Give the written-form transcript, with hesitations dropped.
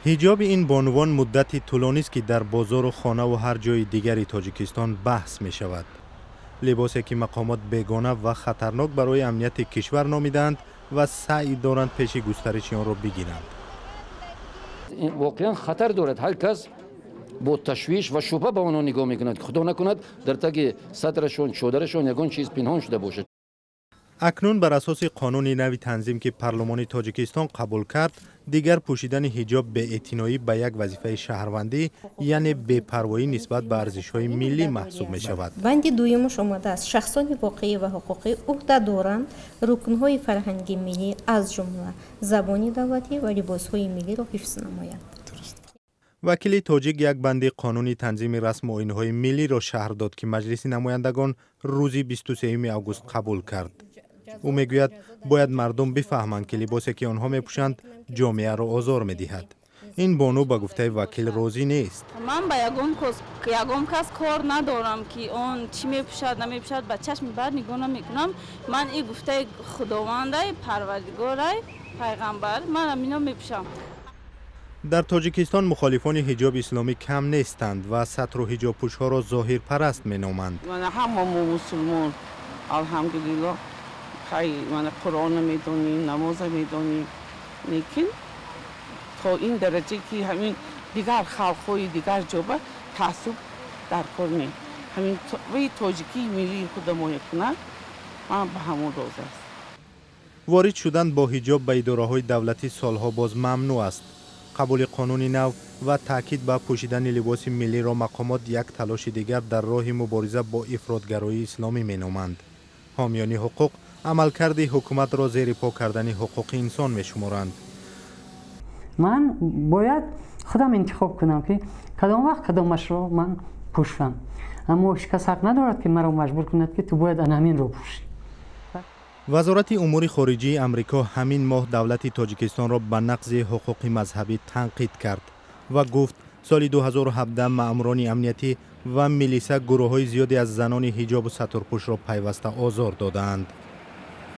Ҳиҷоби ин бонувон муддати тӯлонист, ки дар бозору хонаву ҳар ҷои дигари Тоҷикистон баҳс мешавад. Либосе, ки мақомот бегона ва хатарнок барои амнияти кишвар номидаанд ва саъй доранд пеши густариши онро бигиранд. Воқеан хатар дорад. Ҳар кас бо ташвиш ва шубҳа ба онҳо нигоҳ мекунад, ки худо накунад, дар таги сатрашон, чодарашон ягон чиз пинҳон шуда бошад. Акнун бар асоси қонуни нави танзим, ки парлумони Тоҷикистон қабул кард, дигар пӯшидани ҳиҷоб беэътиноӣ ба як вазифаи шаҳрвандӣ, яъне бепарвоӣ нисбат ба арзишҳои миллӣ маҳсуб мешавад. Банди дуюмаш омадааст: шахсони воқеӣ ва ҳуқуқӣ ӯҳда доранд рукнҳои фарҳанги миллӣ, аз ҷумла забони давлатӣ ва либосҳои миллиро ҳифз намоянд. Вакили тоҷик як банди қонуни танзими расму оинҳои миллиро шарҳ дод, ки Маҷлиси намояндагон рӯзи 23 август қабул кард. Ӯ мегӯяд, бояд мардум бифаҳманд, ки либосе, ки онҳо мепӯшанд, ҷомеаро озор медиҳад. Ин бону ба гуфтаи вакил розӣ нест. Ман ба ягон кас кор надорам, ки он чӣ мепӯшад, намепӯшад. Ба чашми бад нигоҳ намекунам. Ман и гуфтаи Худовандай, Парвардигорай, Пайғамбар, ман амино мепӯшам. Дар Тоҷикистон мухолифони ҳиҷоби исломӣ кам нестанд ва сатру ҳиҷобпӯшҳоро зоҳирпараст меноманд. Ҳама мо мусулмон, алҳамдулиллоҳ. Хай, мана, Қуръона медонем, намоза медонем, лекин то ин дараҷа, ки ҳамин дигар халқҳои дигар ҷоба таассуб дар кор не. Ҳамин ваи тоҷикии миллии худамоя кунад, ман ба ҳамон розӣ аст. Ворид шудан бо ҳиҷоб ба идораҳои давлатӣ солҳо боз мамнӯъ аст. Қабули қонуни нав ва таъкид ба пӯшидани либоси миллиро мақомот як талоши дигар дар роҳи мубориза бо ифротгароии исломӣ меноманд. Ҳомиёни ҳуқуқ амалкарди ҳукуматро зери по кардани ҳуқуқи инсон мешуморанд. Ман бояд худам интихоб кунам, ки кадом вақт кадомашро ман пӯшам, аммо ҳеҷ кас ҳақ надорад, ки маро маҷбур кунад, ки ту бояд ана ҳаминро пӯшӣ. Вазорати умури хориҷии Амрико ҳамин моҳ давлати Тоҷикистонро ба нақзи ҳуқуқи мазҳабӣ танқид кард ва гуфт, соли 2017 маъмурони амниятӣ ва милиса гурӯҳҳои зиёде аз занони ҳиҷобу сатурпӯшро пайваста озор додаанд.